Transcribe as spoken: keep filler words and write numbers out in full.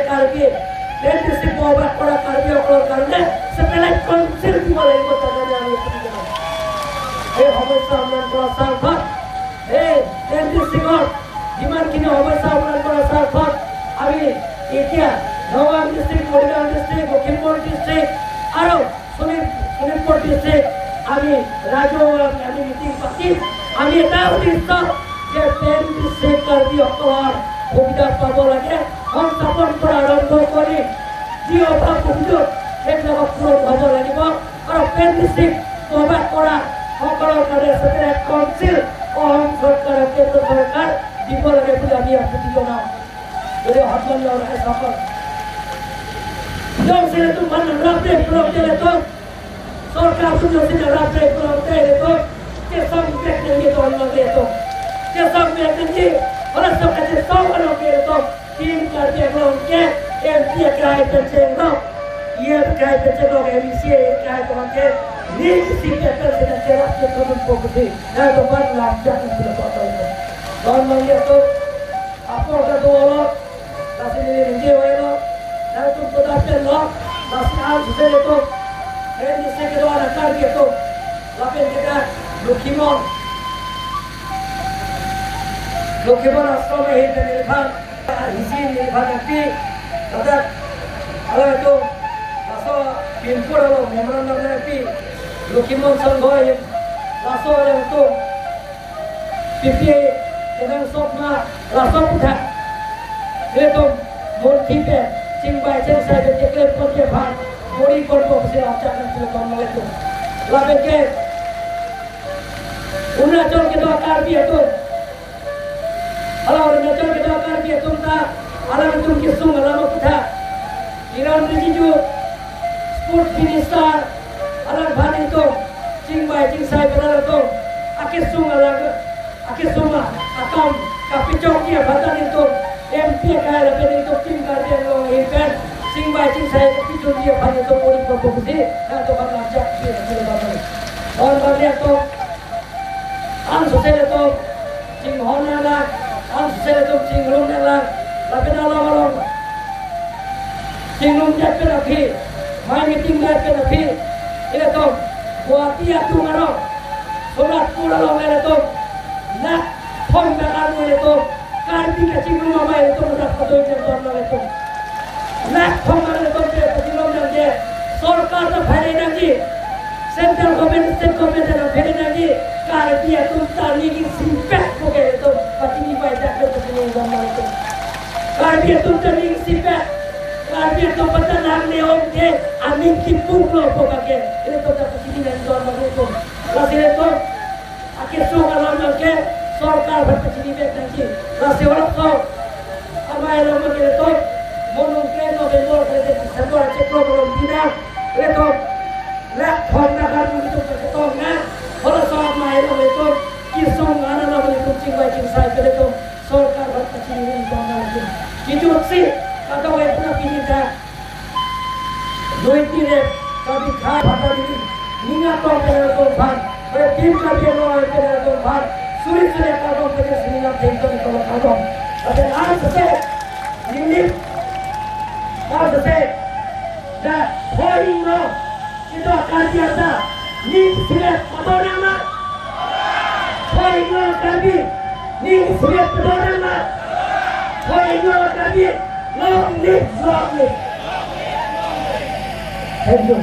Karbi, ten district বৰবাদ কৰা কাৰ্বিসকলৰ কাৰণে ছেটেলাইট কাউন্সিল দিব লাগিব, তাত আমি আপত্তি জনাম। এই সমস্যা সমাধান কৰা স্বাৰ্থত, এই টেন ডিষ্ট্ৰিক্টৰ যিমানখিনি সমস্যা সমাধান কৰা স্বাৰ্থত আমি এতিয়া নগাঁও ডিষ্ট্ৰিক্ট, মৰিগাঁও ডিষ্ট্ৰিক্ট, লখিমপুৰ ডিষ্ট্ৰিক্ট আৰু শোণিত-, শোণিতপুৰ ডিষ্ট্ৰিক্ট আমি ৰাইজৰ আমি মিটিং পাতিম। আমি এটা উদ্দেশ্য যে টেন ডিষ্ট্ৰিক্ট কাৰ্বিসকলৰ সুবিধা পাব লাগে, সংস্থাপন পৰা আৰম্ভ কৰি যি অভাৱ অভিযোগ সেইবিলাকক পূৰণ হ'ব লাগিব। আৰু টেন ডিষ্ট্ৰিক্ট বৰবাদ কৰা সকলৰ কাৰণে ছেটেলাইট কাউন্সিল অসম চৰকাৰে, কেন্দ্ৰ চৰকাৰ দিব লাগে বুলি আমি আপত্তি জনাওঁ। Jadi, hotman lo na esapon. Jongsi latum aphan rapre pulang ke latum, sorkar atum jongsi rapre pulang ke latum, kesang bek nangji, don nangji latum. Kesang bek nangji, hala sab kachesong along ke latum, Team Karbi Anglong ke, M P akhai pen chenglok, E M akhai pen chenglok, M E C akhai pen ke, ning isi pen pen sena cherap ke turun fokus di. Na doban lamjak nangji latum. Don nangji latum. Apor ta do lo, lasi neli ningje oi lo, nangtum kodak pen lo, lasi an suse latum, en isi kedo anak Karbi atum, lapen kita Lokhimon, Lokhimon Ashram ahin pen neliphan, isi neliphan nangpi, ladak, hala atum, laso pimpur alo memorandum nangpi, Lokhimon Sangho ahin, laso atum, P P A kenangsot ma laso aputhak ilitum monthi pen chingvai chingsai pen keklem ponji aphan bor-i ponpo pusi lamchak nangji latum ilitum. Lapen ke Arunachal kedo Karbi atum, hala Arunachal kedo Karbi atum ta alangtum kesung alam aputhak Kiren Rijiju, Sports Minister, alangphan ilitum chingvai chingsai pen ilitum akesung alam, akesung akam kapachokji aphan ta ilitum M P akhai lapen ilitum Team Karbi Anglong ahin pen chingvai chingsai kapachokji aphan ilitum bor-i ponpo pusi nangtum aphan lamchak pi nangji latum. Don bang atum, an suse latum chinghon nanglang, an suse latum chingrum nanglang, lapen along along chingrumdet pen aphi, mai meeting det pen aphi, ilitum Guwahati atum arong, Sonatpur along ilitum lakh thom ta karmu ilitum, Karbi kachingrum amei ilitum rak padoi jang don nang ilitum. Lakh thom ta ilitum pe pachingrum nangji, sorkar ta phaile nangji, central government, state government ta phaile nangji, Karbi atum ta ning isi pet ko ke ilitum pachini pai jak ilitum pachini don nang ilitum. Karbi atum ta ning isi pet, Karbi atum pata nang neom ke aning kipuk lo ko ke ilitum ta pachini nang don nang ilitum. Lasi ilitum akesung alam nang ke sorkar aphan pachini bek nangji. Lasi halaso amei along nang ke ilitum, mo nung ke November ke December chiklo malom pina, ilitum lakh thom ta karmu ilitum kachetong nang, halaso amei along ilitum kesung an along ilitum chingvai chingsai pen ilitum sorkar aphan pachini ri bang nangji. Kijut si kadokave pura pini ta Noi tire kami kha bhata dili, ninga tong pen ilitum aphan, bai Team Karbi Anglong pen ilitum aphan, suri suri kardom pen sini na thengtong ilitum kardom. Lapen an sese, neli, an sese, dak phoi ingno, kedo Karbi anta, ning isivet padon nang ma? Phoi ingno Karbi, ning isivet padon nang ma? Phoi ingno Karbi, long live, long live. Thank you.